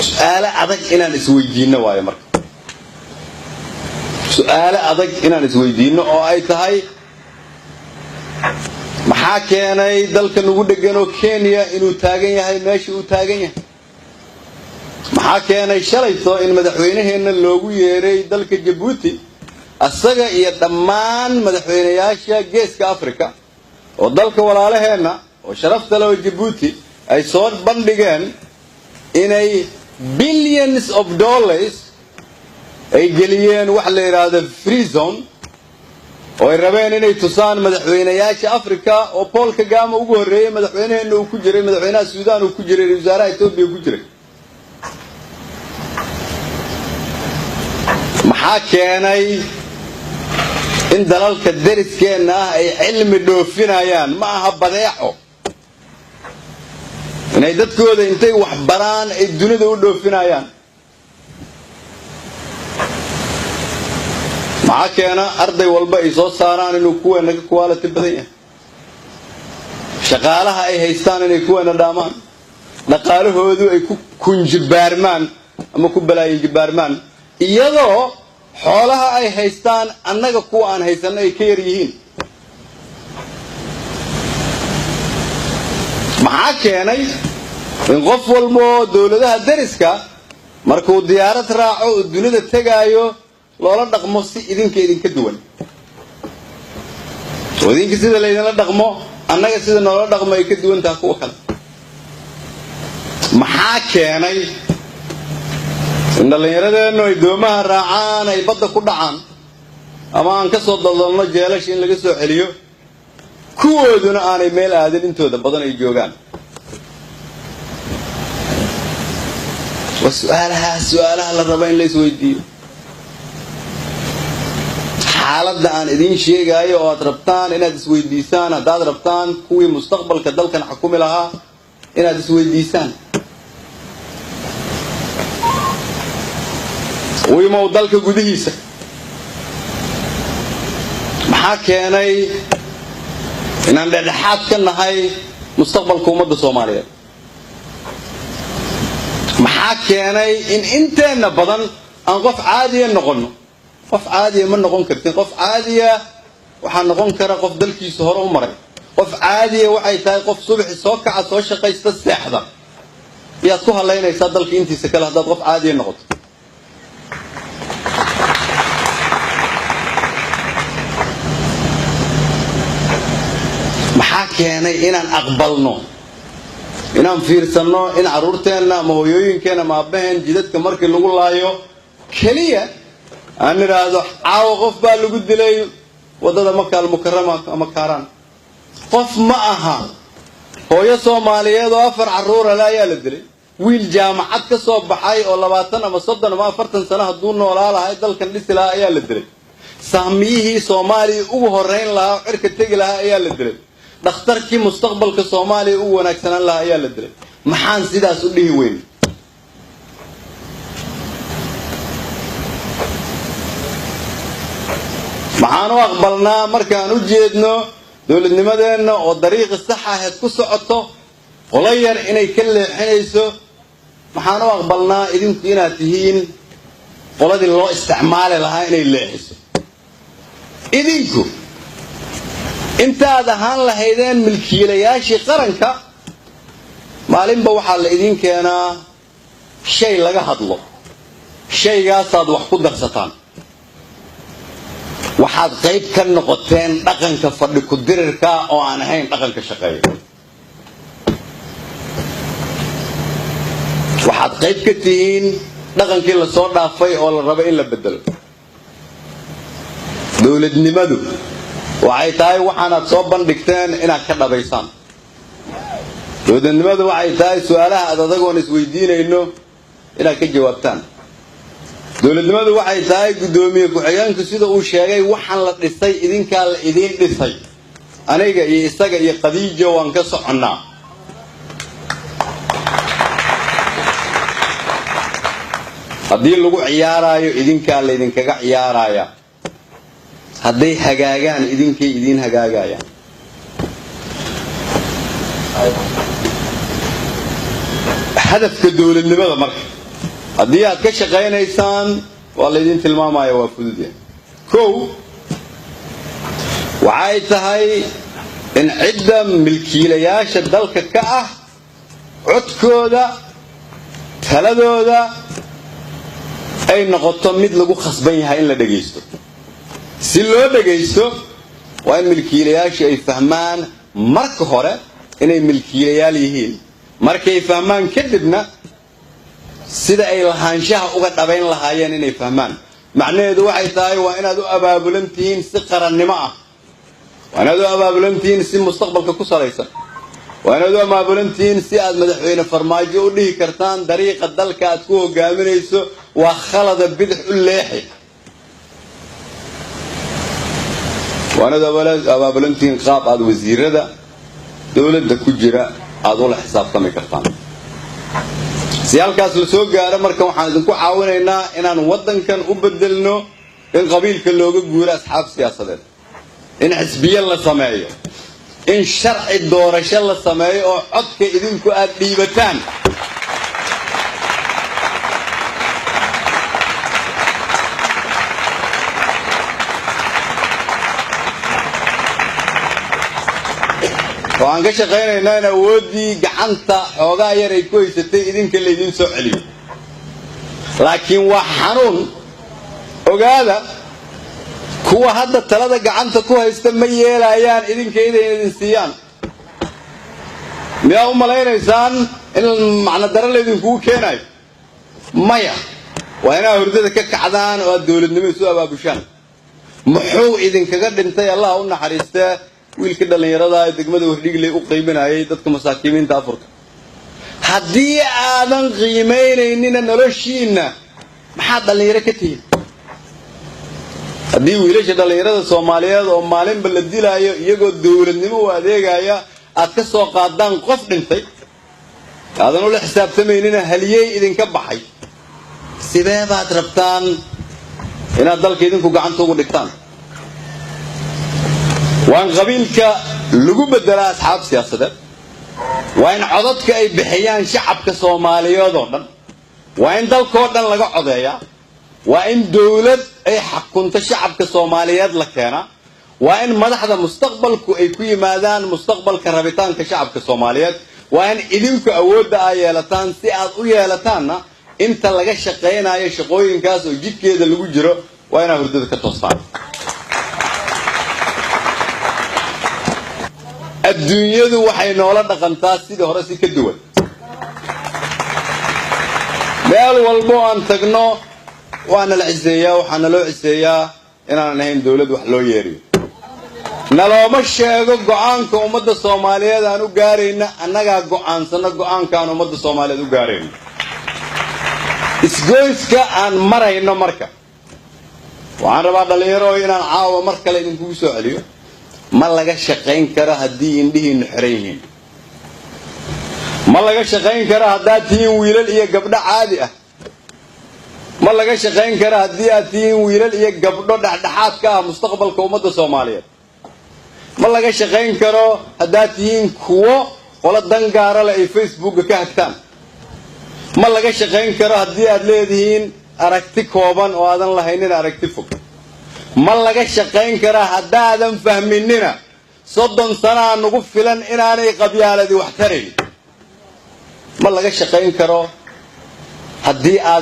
Su-aalo adag inaan isweydiinno waayo marka, su-aalo adag inaan isweydiinno oo ay tahay: maxaa keenay dalka nagu dheganoo Kenya inuu taagan yahay meesha uu taagan yahay? Maxaa keenay shalayto in madaxweynaheenna loogu yeeray dalka Jabuuti, asaga iyo dhammaan madaxweynayaasha Geeska Africa, oo dalka walaalaheenna oo sharafta leh oo Jabuuti ay soo bandhigeen inay billions of dollars ay geliyeen wax la yidhaahdo free zone, oo ay rabeen inay tusaan madaxweynayaasha Africa, oo Paul Kagame ugu horreeyey, madaxweynaheenna uu ku jiray, madaxweynaha Suudaan uu ku jiray, ra wasaaraha Etoobiya ku jiray? Maxaa keenay in dalalka deriskeenna ah ay cilmi dhoofinayaan, ma aha badeeco, inay dadkooda intay wax baraan ay dunida u dhoofinayaan? Maxaa keena arday walba ay soo saaraan inuu kuweena ka quality badan yahay, shaqaalaha ay haystaan inay kuweena dhaamaan, dhaqaalahoodu ay ku kunjibaarmaan ama ku balaayinjibaarmaan, iyadoo xoolaha ay haystaan annaga kuwa aan haysanno ay ka yar yihiin? Maxaa keenay in qof walbaoo dowladaha deriska markuu diyaarad raaco oo dunida tegaayo loola dhaqmo si idinka idinka duwan, oo idinka sida laydinla dhaqmo annaga sida noola dhaqmo ay ka duwan taha kuwa kale? Maxaa keenay in dhallinyaradeennu ay doomaha raacaan, ay badda ku dhacaan, ama aan ka soo daldalno jeelasha in laga soo celiyo, kuwooduna aanay meel aadin, intooda badan ay joogaan? Waa su-aalahaas su-aalaha la raba in la isweydiiyo. Xaaladda aan idiin sheegaayo oo aad rabtaan inaad isweydiisaan, haddaad rabtaan kuwii mustaqbalka dalkan xukumi lahaa inaad isweydiisaan, wimow dalka gudihiisa, maxaa keenay inaan dhexdhexaad ka nahay mustaqbalka ummadda Soomaaliyeed? Maxaa keenay in inteenna badan aan qof caadiya noqonno? Qof caadiya ma noqon kartin. Qof caadiya waxaa noqon kara qof dalkiisa hore u maray. Qof caadiya waxay tahay qof subaxi soo kaca, soo shaqaysta, seexda. Yaad ku halaynaysaa dalka intiisa kale haddaad qof caadiya noqoto? Maxaa keenay inaan aqbalno, inaan fiirsanno in carruurteenna ama hooyooyinkeenna ama aabbaheen jidadka markii lagu laayo keliya aan nidhaahdo, "Caawa qof baa lagu dilay waddada Maka Almukarama ama Kaaraan"? Qof ma aha, hooyo Soomaaliyeed oo afar carruura le ayaa la dilay. Wiil jaamacad ka soo baxay oo 20 ama 30 ama 40 sano hadduu noolaa lahay dalkan dhisi lahaa ayaa la dilay. Sahmiyihii Soomaaliya ugu horrayn lahaa oo cirka tegi lahaa ayaa la dilay. Dhakhtarkii mustaqbalka Soomaaliya ugu wanaagsanaan lahaa ayaa la dilay. Maxaan sidaas u dhihi weyn? Maxaan u aqbalnaa markaan u jeedno dowladnimadeenna oo dariiqi sax ahayd ku socoto, qolo yar inay ka leexinayso? Maxaan u aqbalnaa idinku inaad tihiin qoladii loo isticmaali lahaa inay leexiso? Idinku intaad ahaan lahaydeen milkiilayaashii qaranka, maalinba waxaa la idiin keenaa shay laga hadlo, shaygaasaad wax ku darsataan. Waxaad qayb ka noqoteen dhaqanka fadhi ku-dirirka oo aan ahayn dhaqanka shaqeeya. Waxaad qayb ka tihiin dhaqankii lasoo dhaafay oo la rabo in la bedelo. Dowladnimadu waxay tahay waxaanaad soo bandhigteen inaad ka dhabaysaan. Dowladnimadu waxay tahay su-aalaha aad adagoon isweydiinayno inaad ka jawaabtaan. Dowladnimadu waxay tahay, guddoomiye ku-xigeenku sida uu sheegay, waxaan la dhisay idinkaa la idiin dhisay. Aniga iyo isaga iyo Khadiijo waan ka soconnaa. Haddii lagu ciyaaraayo, idinkaa laydinkaga ciyaaraya. Hadday hagaagaan, idinkay idiin hagaagayaan. Hadafka dowladnimada marka Haddii aad ka shaqaynaysaan, waa laydin tilmaamaya, waa fududyahay. Kow, waxay tahay in cidda milkiilayaasha dalka ka ah codkooda, taladooda ay noqoto mid lagu khasban yahay in la dhagaysto. Si loo dhagaysto, waa in milkiilayaashu ay fahmaan marka hore inay milkiilayaal yihiin. Markay fahmaan kadibna, sida ay lahaanshaha uga dhabayn lahaayeen inay fahmaan. Macnaheedu waxay tahay, waa inaad u abaabulan tihiin si qarannimo ah, waa inaad u abaabulan tihiin si mustaqbalka ku salaysan, waa inaad u abaabulan tihiin si aad Madaxweyne Farmaajo u dhihi kartaan: "Dariiqa dalka aad ku hogaaminayso waa khalada, bidix u leexi." Waa inaad abaabulan tihiin qaab aad wasiirada dowladda ku jira aada ula xisaabtami kartaan. Si halkaas la soo gaaro marka, waxaan idinku caawinaynaa inaan waddankan u bedelno in qabiilka looga guuro asxaab siyaasadeed, in xisbiye la sameeyo, in sharci doorasho la sameeyo oo codka idinku aad dhiibataan. Waxaan ka shaqaynaynaa in awooddii gacanta xoogaa yar ay ku haysatay idinka laydiin soo celiyo. Laakiin waa xanuun, ogaada, kuwa hadda talada gacanta ku haysta ma yeelayaan idinka inay idin siiyaan. Miyaa u malaynaysaan in macno daro laydinkugu keenayo? Maya. Waa inaad hurdada ka kacdaan oo aad dowladnimo isu abaabushaan. Muxuu idinkaga dhintay, Allah u naxariistee, wiilkii dhallinyarada ee degmada Wardhigley u qiiminayay dadka masaakiimiinta afurka? Haddii aadan qiimaynaynina noloshiinna, maxaad dhallinyaro ka tihiin? Haddii wiilasha dhallinyarada Soomaaliyeed oo maalinba la dilaayo iyagoo dowladnimo u adeegaya aad ka soo qaadaan qof dhintay, aadan ula xisaabtamaynina haliyey idinka baxay, sidee baad rabtaan inaad dalka idinku gacanta ugu dhigtaan? Waa in qabiilka lagu bedelaa asxaab siyaasadeed. Waa in codadka ay bixiyaan shacabka Soomaaliyeed oo dhan. Waa in dalkoo dhan laga codeeyaa. Waa in dowlad ay xakunto shacabka Soomaaliyeed la keenaa. Waa in madaxda mustaqbalku ay ku yimaadaan mustaqbalka rabitaanka shacabka Soomaaliyeed. Waa in idinku awoodda aa yeelataan. Si aad u yeelataanna, inta laga shaqaynayo shaqooyinkaas oo jidkeeda lagu jiro, waa inaad hurdada ka toostaan. Adduunyadu waxay noola dhaqantaa sidii hore si ka duwan. Meel walbo aan tagno waa nala ciseeyaa. Waxaa naloo ciseeyaa inaanan ahayn dowlad wax loo yeeriyo. Nalooma sheego go'aanka ummadda Soomaaliyeed aan u gaarayna. Annagaa go'aansano go'aankaan ummadda Soomaaliyeed u gaarayno, isgoyska aan marayno. Marka waxaan rabaa, dhallinyaro, inaan caawa mar kale idinkugu soo celiyo: ma laga shaqayn karo haddii indhihiinnu xiran yihiin. Ma laga shaqayn karo haddaad tihiin wiilal iyo gabdho caadi ah. Ma laga shaqayn karo haddii aad tihiin wiilal iyo gabdho dhexdhexaad ka ah mustaqbalka ummadda Soomaaliyeed. Ma laga shaqayn karo haddaad tihiin kuwo qolo dangaara leh ay Facebooka ka hagtaan. Ma laga shaqayn karo haddii aad leedihiin aragti kooban oo aadan lahaynin aragti fog. Ma laga shaqayn karaa haddaadan fahminina 30 sanaa nagu filan inaanay qabyaaladi wax tarayn. Ma laga shaqayn karo haddii aadan